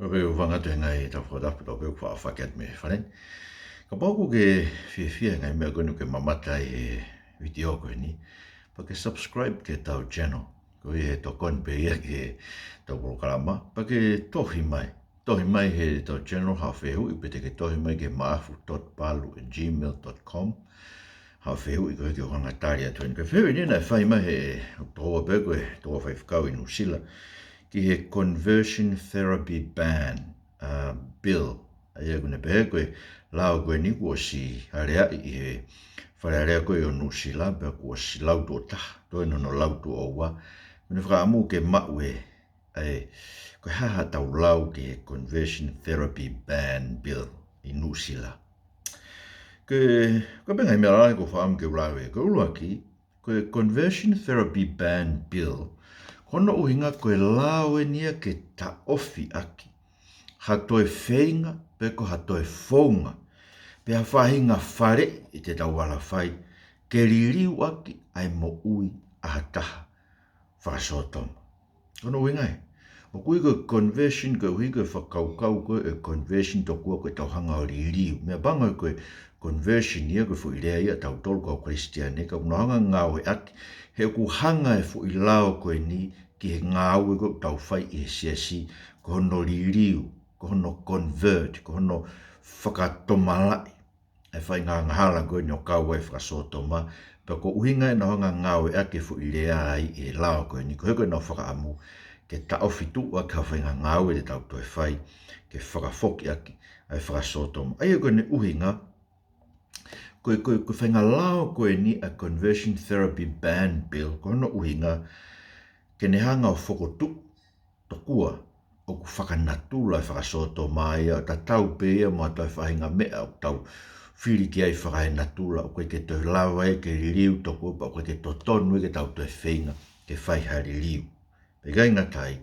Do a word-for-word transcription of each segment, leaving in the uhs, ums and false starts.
Kapau ʻoku ou fakaʻamu atu he ngaahi taʻu fakatapu, kapau ʻoku ou faʻa fakaʻamu atu mei he fale ni. Kapau ʻoku ke fiefia he ngaahi meʻa ko eni ʻoku ke mamata ai he vitiō ko eni, pea ke subscribe ki heʻetau channel. Ko ia he tokoni pē ia ki heʻetau polokalama, pea ke tohi mai. Tohi mai heʻetau channel haʻo fehuʻi pe te ke tohi mai ki he maafu dot palu at gmail dot com. Haʻo fehuʻi ko ē ke u hanga ʻo tali atu eni. Ko e fehuʻi eni naʻe fai mai he tokoua pē ko e tokoua faifekau ʻi Nuʻusila ki he conversion therapy ban, uh, bill. ʻA ia ʻoku ne pehē ko e lao ko eni kuo ʻosi aleaʻi ʻi he Fale Alea ko ē ʻo Nuʻusila, pea kuo ʻosi lau tuʻo taha, toe noa hono lau tuʻo ua. ʻOku ne fakaʻamu ke maʻu e, ʻa e, ko e hā haʻatau lau ki he conversion therapy ban bill ʻi Nuʻusila. Ko e, ko e ngaahi meʻa lalahi ʻoku ou fakaʻamu ke u lave, ko e ʻuluaki, ko e conversion therapy ban bill, ko hono ʻuhinga ko e lao eni ia ke taʻofi ʻaki ha toe feinga, pe ko ha toe founga, pe ha faʻahinga faleʻi te tau ala fai, ke liliu ʻaki ʻa e moʻui ʻa ha taha fakasōtoma. Ko hono ʻuhinga ē. ʻOku ui ko e conversion, koeʻuhi ko e fakakaukau ko ē ʻo e conversion tokua ko ʻetau hanga ʻo liliu. Meʻapango ko e conversion ia ko e foʻi lea ia ʻatautolu kau Kalisitiane, ka ʻoku nau hanga ʻo ngāueʻaki, he ʻoku hanga e foʻi lao ko eni ki he ngāue ko ē ʻoku tau fai ʻi he siasi, ko hono liliu, ko hono convert, ko hono fakatomalaʻi ʻa e faʻahinga angahala ko eni ʻoku kau ai e fakasōtoma, pea ko e ʻuhinga ia ʻoku nau hanga ʻo ngāueʻaki e foʻi lea ai ʻi he lao ko eni, koeʻuhi ko ʻenau fakaʻamu ke taʻofi tuʻu ʻaki ha faʻahinga ngāue te tau toe fai, ke fakafoki ʻaki ʻa e fakasōtoma. ʻA ia ko hono ʻuhinga, ko e, ko e, ko e faʻahinga lao ko eni ʻa e conversion therapy ban bill, ko hono ʻuhinga ke ne hanga ʻo fokotuʻu tokua ʻoku fakanatula e fakasōtoma ia, ʻo tatau pē ia mo ha toe faʻahinga meʻa ʻoku tau fili ki ai fakaenatula, ʻoku ʻikai ke toe lava ia ke liliu tokua, pea ʻoku ʻikai ke totonu ia ke tau toe feinga ke fai ha liliu. Pea ʻikai ngata ai,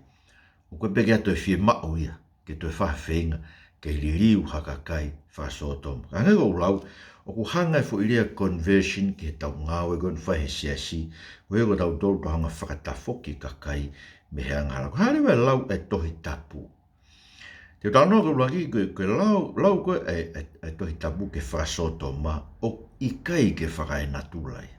ʻoku ʻikai pē ke toe fiemaʻu ia ke toe fai ha feinga ke liliu ha kakai fakasōtoma. Ka hangē ko ʻeku lau, ʻoku hanga e foʻi lea conversion ki heʻetau ngāue ko eni ʻoku fai he siasi, koeʻuhi ko ʻetautolu ʻoku tau hanga ʻo fakatafoki e kakai mei he angahala. Ko e hā leva e lau ʻa e Tohi Tapu? Te u talanoa ko e ʻuluaki ko e, ko e lau, lau ko ē ʻa e, ʻa e, ʻa e Tohi Tapu ki he fakasōtoma, ʻoku ʻikai ke fakaenatula ia.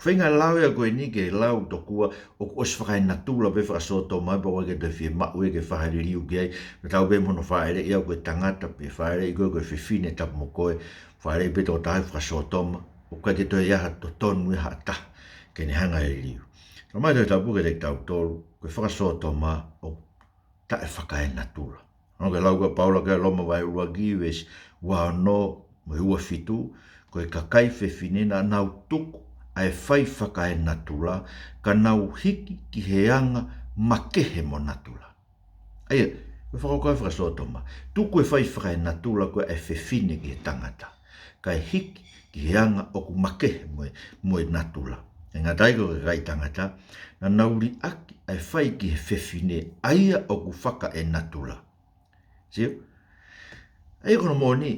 Feinga e lao ia ko eni ke lau tokua ʻoku ʻosi fakaenatula pē e fakasōtoma, pea ʻoku ʻikai ke toe fiemaʻu ia ke fai ha liliu ki ai. Tatau pē mo hono fāʻeleʻi ʻa e tangata pe fāʻeleʻi koe ko e fefine tapu mo koe, fāʻeleʻi pē tokotaha ʻi he fakasōtoma, ʻoku ʻikai ke toe ʻi ai ha totonu ia ha taha ke ne hanga ʻo liliu. Talamai ʻe he Tohi Tapu kiate kitautolu, ko e fakasōtoma ʻoku taʻefakaenatula. Hangē ko e lau ko ē ʻa Paula ki he Loma vahe ʻuluaki veesi ua ono mo e ua fitu, ko e kakai fefine naʻa nau tuku ʻa e fai fakaenatula, ka nau hiki ki he anga makehe mo natula. ʻA ia, ko e fakakaukau e fakasōtoma. Tuku e fai fakaenatula ko ē ʻa e fefine ki he tangata, kae hiki ki he anga ʻoku makehe mo e, mo e natula. ʻIkai ngata ai, ko e kakai tangata naʻa nau liʻaki ʻa e fai ki he fefine ʻa ia ʻoku fakaenatula. Sio? ʻA ia ko hono moʻoni,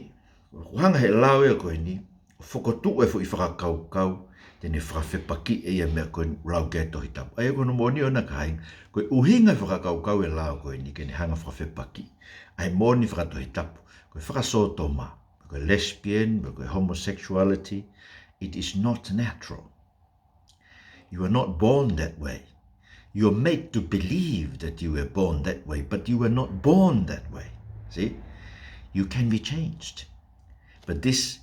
ʻoku hanga ʻe he lao ia ko eni ʻo fokotuʻu e foʻi fakakaukau te ne fakafepakiʻi e meʻa ko eni ʻoku lau ki ai e Tohi Tapu. ʻA ia ko hono moʻoni ʻoʻona kāinga, ko e ʻuhinga e fakakaukau e lao ko eni ke ne hanga ʻo fakafepakiʻi ʻa e moʻoni faka-Tohi Tapu, ko e fakasōtoma, ko e lesbian, ko e homosexuality, it is not natural. You are not born that way. You are made to believe that you were born that way, but you were not born that way. See? You can be changed. But this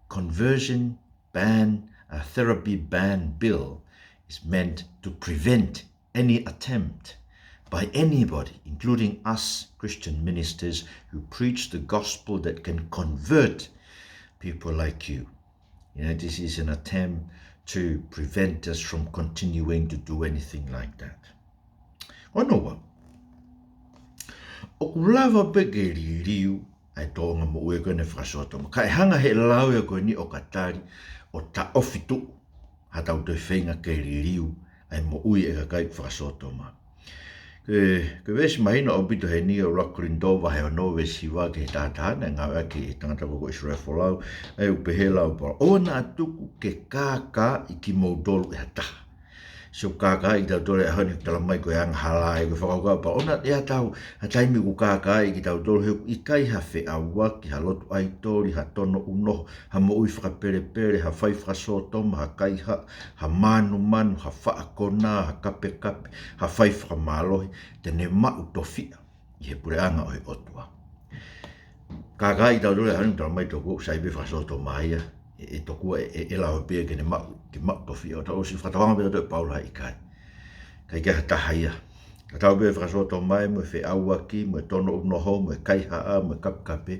conversion ban, uh, therapy ban bill is meant to prevent any attempt by anybody, including us Christian ministers who preach the gospel, that can convert people like you. You know, this is an attempt to prevent us from continuing to do anything like that. Ko hono ua, ʻoku lava pē ke liliu ʻa e tōʻonga moʻui ko eni fakasōtoma, kae hanga ʻe he lao ia ko eni ʻo ka tali ʻo taʻofi tuʻu haʻatau toe feinga ke liliu ʻa e moʻui ʻa e kakai fakasōtoma. Ko e, ko e veesi mahino ʻaupito heni ʻa ʻuluaki Kolinitō vahe ono veesi hiva ki he taha taha, naʻe ngāueʻaki ʻe he tangata ko ē ko Israel Folau, ʻa ia ʻoku pehē ʻe Paula, ʻoua naʻa tuku ke kākaaʻi kimoutolu ʻe ha taha. Sio, kākaaʻi kitautolu he ʻaho ni, tala mai ko e angahala ē, ko e fakakaukau pē ʻoku ʻi ai ʻa e taimi ʻoku kākaaʻi kitautolu he ʻoku ʻikai ha feʻauaki, ha lotu ʻaitoli, ha tono ʻunoho, ha moʻui fakapelepele, ha fai fakasōtoma, ha kaihaʻa, ha mānumanu, ha faʻa konā, ha kapekape, ha fai fakamālohi, te ne maʻu tofiʻa ʻi he puleʻanga ʻo e ʻOtua. Kākaaʻi kitautolu he ʻaho ni, tala mai tokua ʻoku sai pē fakasōtoma ia, ʻe, ʻe tokua ʻe, ʻe, ʻe lava pē ke ne maʻu, ke maʻu tofiʻa. ʻOku tau ʻosi fakatauange pē kitautolu ʻe Paula he ʻikai. ʻIkai ke ʻi ai ha taha ia. Tatau pē fakasōtoma ia mo e feʻauaki, mo e tono ʻunoho, mo e kaihaʻa, mo e kapekape,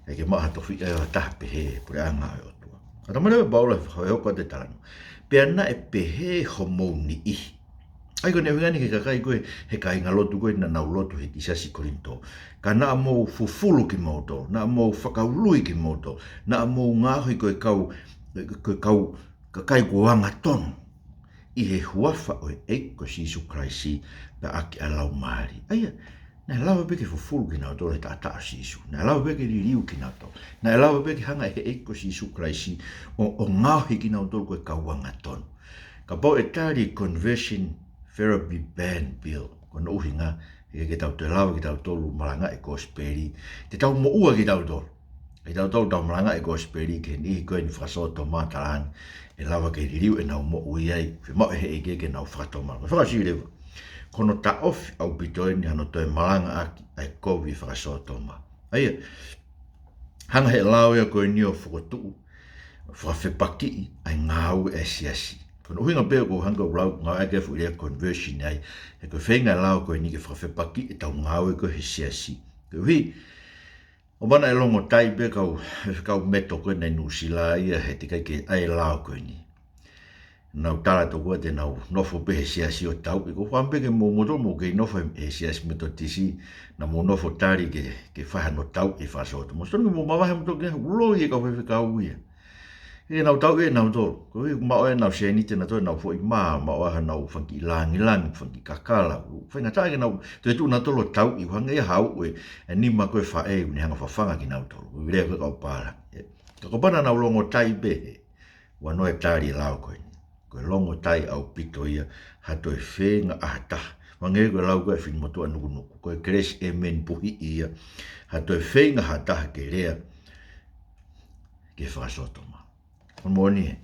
ʻikai ke maʻu ha tofiʻa ʻe ha taha pehē he puleʻanga ʻo e ʻOtua. Ka tala mai leva ʻe Paula he hoko atu e talanoa: Pea naʻe pehē homou niʻihi. ʻA ia ko ʻene ʻuhinga eni ki he kakai ko ē, he kāingalotu ko ē naʻa nau lotu he kiʻi siasi Kolinitō. Ka naʻa mou fufulu kimoutolu, naʻa mou fakaului kimoutolu, naʻa mou ngaohi ko e kau, ko e kau kakai kuo angatonu ʻi he huafa ʻo e ʻEiki ko Sīsū Kalaisi, pea ʻaki ʻa e Laumālie. ʻA ia, naʻe lava pē ke fufulu kinautolu he taʻataʻa ʻo Sīsū. Naʻe lava pē ke liliu kinautolu. Naʻe lava pē ke hanga ʻe he ʻEiki ko Sīsū Kalaisi ʻo, ʻo ngaohi kinautolu ko e kau angatonu. Kapau ʻe tali e Conversion Therapy Ban Bill, ko hono ʻuhinga, he ʻikai ke tau toe lava kitautolu malangaʻi e kosipeli, te tau moʻua kitautolu. ʻA ia kitautolu tau malangaʻi e kosipeli ki he niʻihi ko eni fakasōtoma, talaange ʻe lava ke liliu ʻenau moʻui ai, fiemaʻu ʻe he ʻEiki ke nau fakatomala. Ko e fakaʻosi leva, ko hono taʻofi ʻaupito eni hano toe malangaʻaki ʻa e kovi fakasōtoma. ʻA ia, hanga ʻe he lao ia ko eni ʻo fokotuʻu, fakafepakiʻi ʻa e ngāue ʻa e siasi. Ko hono ʻuhinga pē ʻoku ou hanga ʻo lau, ngāueʻaki e foʻi lea conversion ai, he ko e feinga e lao ko eni ke fakafepakiʻi ʻetau ngāue ko ē he siasi. Koeʻuhi, ʻoua naʻa e longotai pē kau, kau meto ko ē naʻe ʻi Nuʻusila ia he teʻeki ai ke ʻi ai e lao ko eni. Nau tala tokua te nau nofo pē he siasi ʻo tauʻi. Ko e feinga pē ke mou, moutolu ʻoku mou kei nofo he, he siasi Metotisi, naʻa mou nofo ʻo tali ke, ke fai hano tauʻi e fakasōtoma. Mou sio ange ke mou mavahe moutolu ki he ulo ʻi he kau faifekau ia. Ke nau tauʻi ʻe nautolu. Koeʻuhi ʻoku maʻu ʻenau sēniti ʻanautolu, ʻenau foʻi mā, maʻu ʻa ʻenau fanga kiʻi langilangi, fanga kiʻi kakala. Faingataʻa ke nau toe tuʻu nautolu ʻo tauʻi, hangē ia ha uʻi e, e nima ko ē ʻo e faʻē ʻoku ne hanga ʻo fafanga kinautolu. Ko e lea ko ē kau pālangi. Ka ko e feinga naʻa nau longotai pē he, ʻoua naʻa e tali e lao ko eni. Ko e longotai ʻaupito ia ha toe feinga ʻa ha taha. Hangē ko e lau ko ē ʻa e finemotuʻa Nukunuku, ko e kelesi ʻēmeni puhiʻi ia, ha toe feinga ʻa ha taha ke lea ki he fakasōtoma. Ko e moʻoni ē,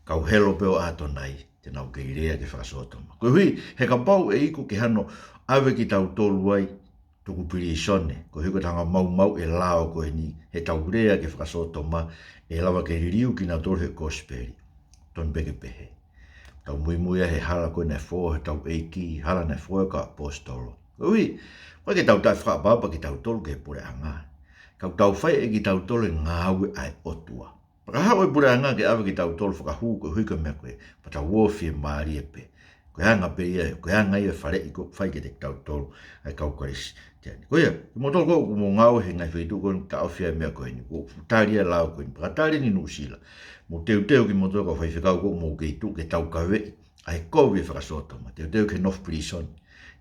kau helo pē ʻo ʻAtonai te nau kei lea ki he fakasōtoma. Koeʻuhi, he kapau ʻe iku ke hano ʻave kitautolu ai, tuku pilīsone, koeʻuhi ko ʻetau hanga ʻo maumauʻi e lao ko eni, heʻetau lea ki he fakasōtoma, ʻe lava ke liliu kinautolu he kosipeli. Tonu pē ke pehē. Tau muimui ai he hala ko ē naʻe fou ai hotau ʻEiki, hala naʻe fou ai e kau ʻaposetolo. Koeʻuhi, ʻoku ʻikai ke tau taʻefakaʻapaʻapa kitautolu ki he puleʻanga. Ka ʻoku tau fai ʻe kitautolu e ngāue ʻa e ʻOtua. Pea ka haʻu e puleʻanga ke ʻave kitautolu fakahū koeʻuhi ko e meʻa ko ē, pea tau ō ʻo fiemālie pē. Ko e anga pē ia, ko e anga ia e faleʻi ʻoku fai kiate kitautolu ʻa e kau Kalisitiane. Ko ia, kimoutolu ʻoku mou ngāue he ngaahi feituʻu ko eni ʻoku taʻofi ai e meʻa ko eni, ʻoku tali ai e lao ko eni, pea ka tali eni ʻi Nuʻusila, mou teuteu kimoutolu kau faifekau ʻoku mou kei tuʻu ke taukaveʻi ʻa e kovi e fakasōtoma. Teuteu ke nofo pilīsone.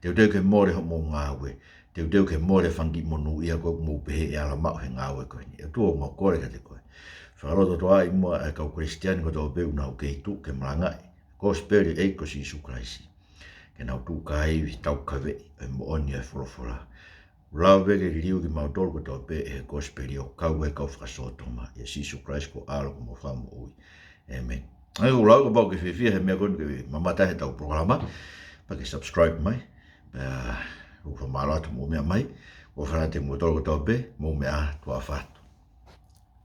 Teuteu ke mole hoʻomou ngāue. Teuteu ke mole e fanga kiʻi monūʻia ko ē ʻoku mou pehē ʻe ala maʻu he ngāue ko eni. ʻE ʻOtua, ʻoku mau kole kiate koe, fakalototoʻaʻi muʻa ʻa e kau Kalisitiane kotoa pē ʻoku nau kei tuʻu ke malangaʻi e kosipeli ʻo e ʻEiki ko Sīsū Kalaisi, ke nau tuʻu kāivi, taukaveʻi e moʻoni ʻo e folofola. ʻOku lava pē ke liliu kimautolu kotoa pē ʻe he kosipeli ʻo kau ai e kau fakasōtoma, ʻia Sīsū Kalaisi ko ho ʻAlo ko homau Fakamoʻui. ʻĒmeni. ʻA ia ʻoku ou lau, kapau ʻoku ke fiefia he meʻa ko eni ʻoku ke mamata ai heʻetau polokalama, pea ke subscribe mai, pea ʻoku ou fakamālō atu hoʻomou meʻa mai. ʻOfa atu kiate kimoutolu kotoa pē, mou meʻa ā, tuʻa ʻofa atu.